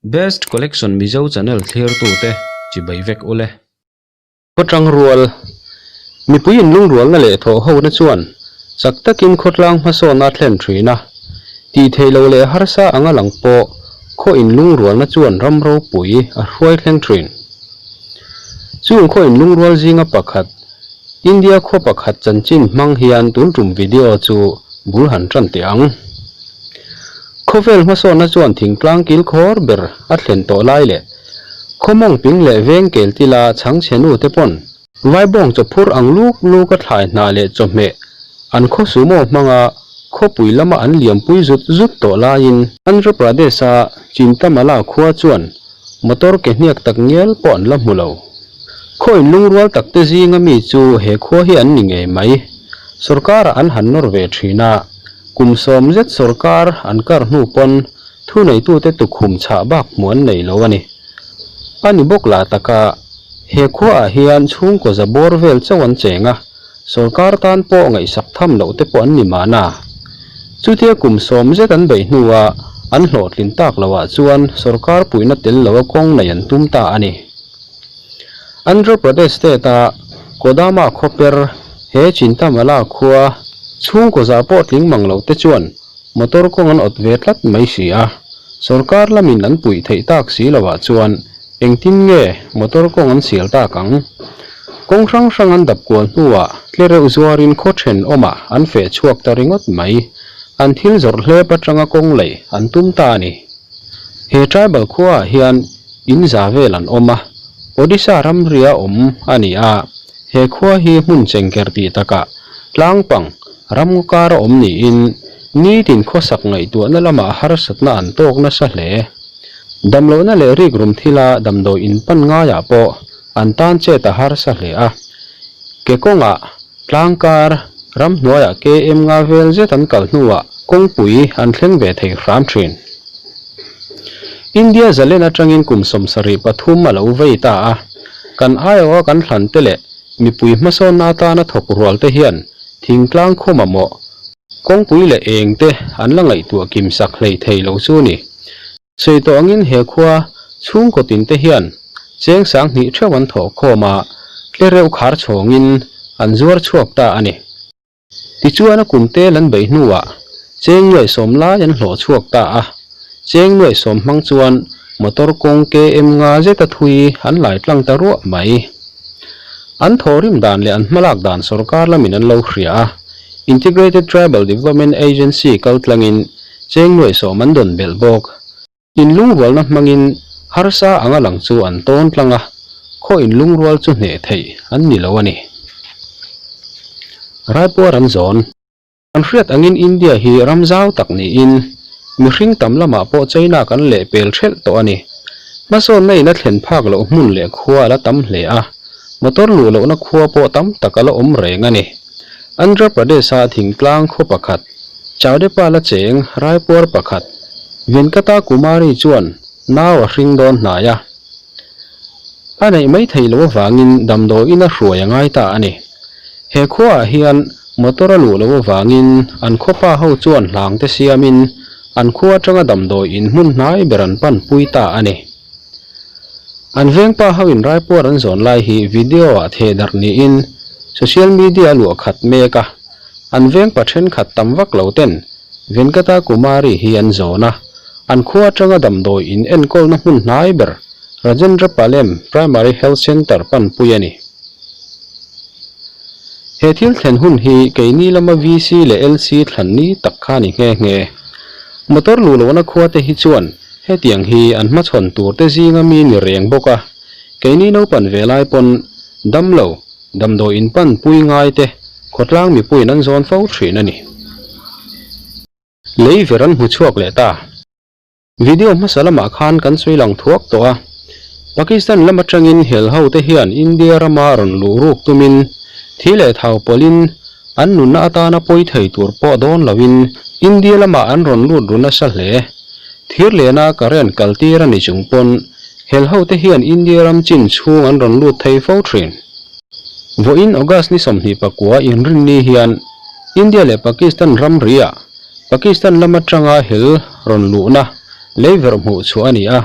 Best Collection Mizo channel thlirtute chibai vek ule. Khawtlang rual, Mipui inlungrualna leh thawhhona chuan chak takin khawtlang hmasawnna a thlen thin a, tih theih loh leh harsa anga lang pawh khaw inlungrualna chuan ram ropui a hruai thleng thin. Chung khaw inlungrual zinga pakhat, India khaw pakhat chanchin hmang hian tun tum video chu bul han tan teh ang. Khawvel hmasawnna chuan thingtlang kil khawr ber a thlen tawh lai leh khawmawng ping leh veng kel tila chhangchhe nu te pawn Vaibawng chawphur ang luk luk a thlai hnah leh chawhmeh an khaw sumo hmanga khawpui lama an liampui zut zut tawh laiin Andhra Pradesh-a Chintamala khua chuan motor ke hniak tak ngial pawh an la hmu lo. Khaw inlungrual tak te zinga mi chu he khua hi an ni ngei mai. Sorkar-ah an han nawr ve thin a, kum sawm zet sorkar an kar hnu pawn thuneitute tukhum chhah bak hmuh an nei lo a ni. A ni bawk lah taka, he khuaah hian chhungkaw za bawr vel chauh an cheng a, sorkar tan pawh ngaihsak tham loh te pawh an ni mahna. Chutia kum sawm zet an beih hnua an hlawhtlin tak loah chuan sorkar puihna tel loa kawng nei an tum ta a ni. Andhra Pradesh state-a Kodama khawper he Chintamala khua chhungkaw zah pawh tling mang loh te chuan motor kawng an awt ve tlat mai si a, sorkar lamin an puih theih tak si loah chuan engtin nge motor kawng an sial tak ang? Kawng hrang hrang an dap kual hnuah tlereuh zuarin khaw thenawmah an feh chhuak ta ringawt mai. An thil zawrh hlep atanga kawng lei an tum ta a ni. He tribal khuaah hian in za vel an awm a, Odisha ramria awm a ni a, he khua hi hmun chengker tih takah tlangpang ramngaw kara awm niin nitin khawsak ngaihtuahna lamah harsatna an tawk nasa hle. Damlohna leh rikrum thila damdawi inpan ngaiah pawh an tan chet a harsa hle a, ke kawngah Tlangkar ramhnuaiah KM nga vel zet an kal hnuah kawngpui an thleng ve thei hram thin. India zalen atangin kum 73 a lo vei ta a, kan aiawha kan hlan te leh mipui hmasawnna atana thawk rual te hian thingtlang khaw mamawh kawngpui leh eng te an la ngaihtuah kim sak hlei thei lo chu ni. Sawi tawh angin he khua chhungkaw tin te hian cheng 2000 theuh an thawh khawm a, tlereuh khar chhawngin an zuar chhuak ta a ni. Tichuan a kum tel an beih hnuah cheng nuaih sawm lai an hlawh chhuak ta a, cheng nuaih sawm hmang chuan motor kawng KM nga zeta thui an lai tlang ta ruah mai. An thawhrim dan leh an hmalak dan sorkar lamin an lo hria a, Integrated Tribal Development Agency kaltlangin Cheng nuaih sawm an dawn belh bawk. Inlungrualna hmangin harsa anga lang chu an tawn tlang a, khaw inlungrual chu hneh theih an ni lo a ni. Raipuar an zawn. Kan hriat angin India hi ram zau tak niin mihring tam lamah pawh China kan lehpel thelh tawh a ni. Hmasawnna in a thlen phak loh hmun leh khua a la tam hle a, motor luh lohna khua pawh tam tak a la awm reng a ni. Andhra Pradesh-a thingtlang khaw pakhat Chowdepala cheng raipuar pakhat Venkata Kumari chuan nau a hring dawn hnai a. A neih mai theih loh avangin damdawiin a hruai a ngai ta a ni. He khuaah hian motor a luh loh avangin an khawpa ho chuan hlangte siamin an khua atanga damdawiin hmun hnai ber an panpui ta a ni. An vengpa hoin raipuar an zawn lai hi video-ah thehdarh niin social media a luah khat mek a. An veng pa thenkhat tam vak lo ten Venkata Kumari hi an zawn a, an khua atanga damdawi in enkawlna hmun hnai ber Rajendra Palem Primary Health Centre panpui a ni. He thil thlen hun hi keini lama VC leh LC thlan ni tak kha ni nghe nghe. Motor luh lohna khua te hi chuan hetiang hi an hmachhawn tur te zinga mi ni reng bawk a, keini naupan ve lai pawn damlo, Damdawi in pan pui ngai te khawtlang mipuiin an zawn fo thin a ni. Lei ver an hmu chhuak leh ta. Video hmasa lamah khan kan sawi lang thuak tawh a, Pakistan lam atangin hel ho te hian India rama rawn luh ruk tumin thi leh thau pawlhin an nunna atana pawi thei tur pawh dawn loin India lamah an rawn lut ru nasa hle. Thir lena current kal tir a ni chung pawn hel ho te hian India ram chin chhung an rawn lut thei fo thin. Vawiin August ni 29 inrinni hian India leh Pakistan ramriah Pakistan lam atanga hel rawn luhna leiverh hmuh chhuah a ni a.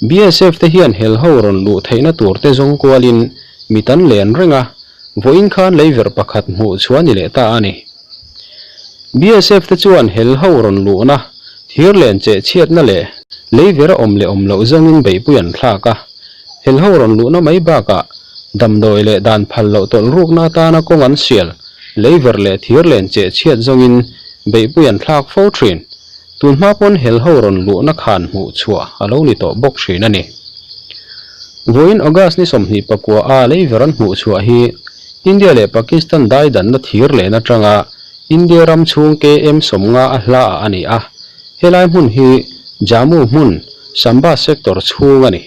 BSF te hian hel ho rawn luh theihna tur te zawng kualin mit an len reng a, vawiin khan leiverh pakhat hmuh chhuah a ni leh ta a ni. BSF te chuan hel ho rawn luhna, thir len cheh chhiatna leh leiverh a awm leh awm loh zawngin beihpui an thlak a. Hel ho rawn luhna mai bakah damdawi leh dan phal loh tawlh rukna atana kawng an sial, leiverh leh thir len cheh chhiat zawngin beihpui an thlak fo thin. Tun hma pawn hel ho rawn luhna khan hmuh chhuah a lo ni tawh bawk thin a ni. Vawiin August ni 24 a leiver an hmuh chhuah hi India leh Pakistan daidanna thir len atanga India ram chhung KM 50 a hla ah a ni a, helai hmun hi Jammu hmun Samba sector chhung a ni.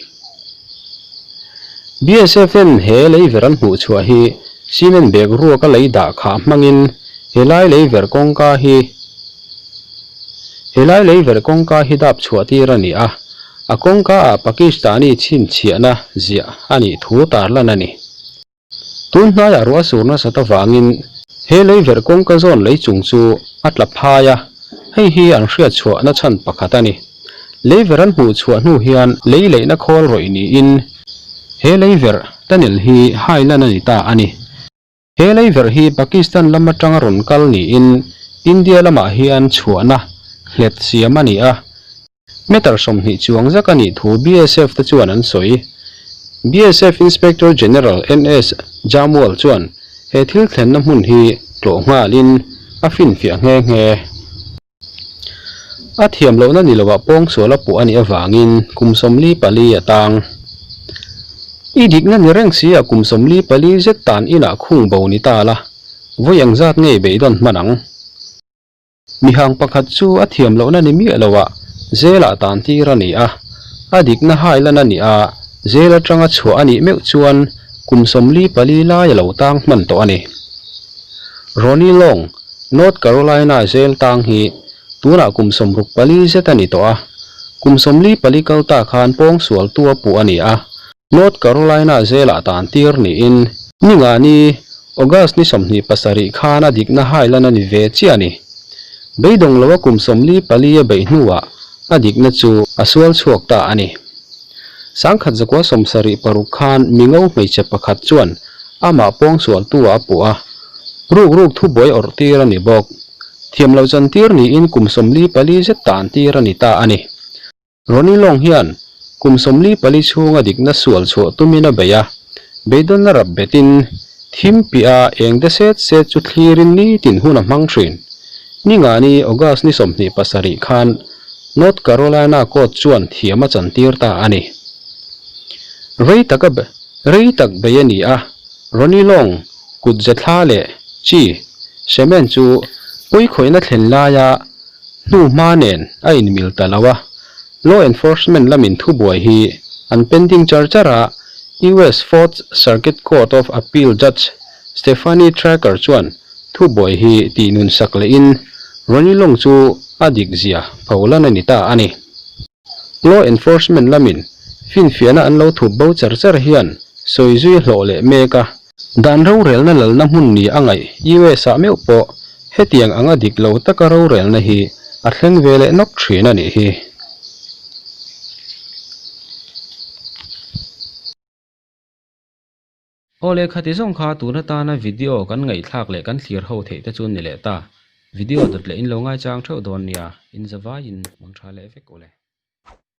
BSF in he leiver an hmuh chhuah hi cement bag ruak a lei dah khah hmangin helai leiver kawngka hi Helai leiverh kawngka hi dap chhuah tir a ni a, a kawngka ah Pakistani chhinchhiahna ziah a nih thu tarlan a ni. Tun hnaiah ruah sur nasat avangin he leiverh kawngka zawn lei chung chu a tla phai a, hei hi an hriat chhuahna chhan pakhat a ni. Leiverh an hmuh chhuah hnu hian lei leihna khawl rawih niin he leiverh tunnel hi hailan a ni ta a ni. He leiverh hi Pakistan lam atanga rawn kal niin India lamah hian chhuahna hlet siam a ni a, meter 20 chuang zak a nih thu BSF te chuan an sawi. BSF Inspector General NS Jamwal chuan he thil thlenna hmun hi tlawh nghalin a finfiah nghe nghe. A thiam lohna ni loah pawngsual a puh a nih avangin kum 44 a tang. I dikna ni reng si a kum 44 zet tan inah khung bo ni ta la, vawi ang zat ngei beidawn hman ang. Mihang pakhat chu a thiam lohna ni miah loah zelah tan tir a ni a, a dikna hailan a nih a, zel atanga chhuah a nih meuh chuan kum 44 lai a lo tang hman tawh a ni. Ronnie Long. North Carolina zel tang hi tunah kum 64 zet a ni tawh a, kum 44 kal ta khan pawngsual tu a puh a ni a, North Carolina zelah tan tir niin ningani August ni 27 khan a dikna hailan a ni ve chiah a ni. Beidawng loa kum 44 a beih hnuah a dikna chu a sual chhuak ta a ni. 1976 khan mingo hmeichhe pakhat chuan amah pawngsual tu ah a puh a, Ruk ruk thubuai awrh tir a ni bawk. Thiam loh chan tir niin kum 44 zet tan tir a ni ta a ni. Ronnie Long hian kum 44 chhunga dikna sual chhuah tumin a bei a, beidawnna rap betin thim piah a eng de set set chu thlirin nitin hun a hmang thin. Ningani August ni 27 khan North Carolina court chuan thiam a chan tir ta a ni. Rei tak a rei tak bei a ni a, Ronnie Long Kut ze thla leh chi cement chu pawikhawihna thlen laia hnu hma nen a inmil ta lo a, law enforcement lamin thubuai hi an pending char char a, US Fourth Circuit Court of Appeal Judge Stephanie Tracker chuan thubuai hi tihnun sak lehin Ronnie Long chu a dik zia pholan a ni ta a ni. Law enforcement lamin finfiahna an lo thup bo char char hian sawi zui hlawh leh mek a. Dan rorelna lalna hmun ni a ngaih US ah meuh pawh hetiang anga dik lo taka rorelna hi a thleng ve leh nawk thin a nih hi. Aw leh khati zawng kha tun atana video kan ngaihthlak leh kan thlir ho theih te chu ni leh ta. Video dawt leh in lo ngaichang theuh dawn nia, in zavaiin mang tha leh vek ule.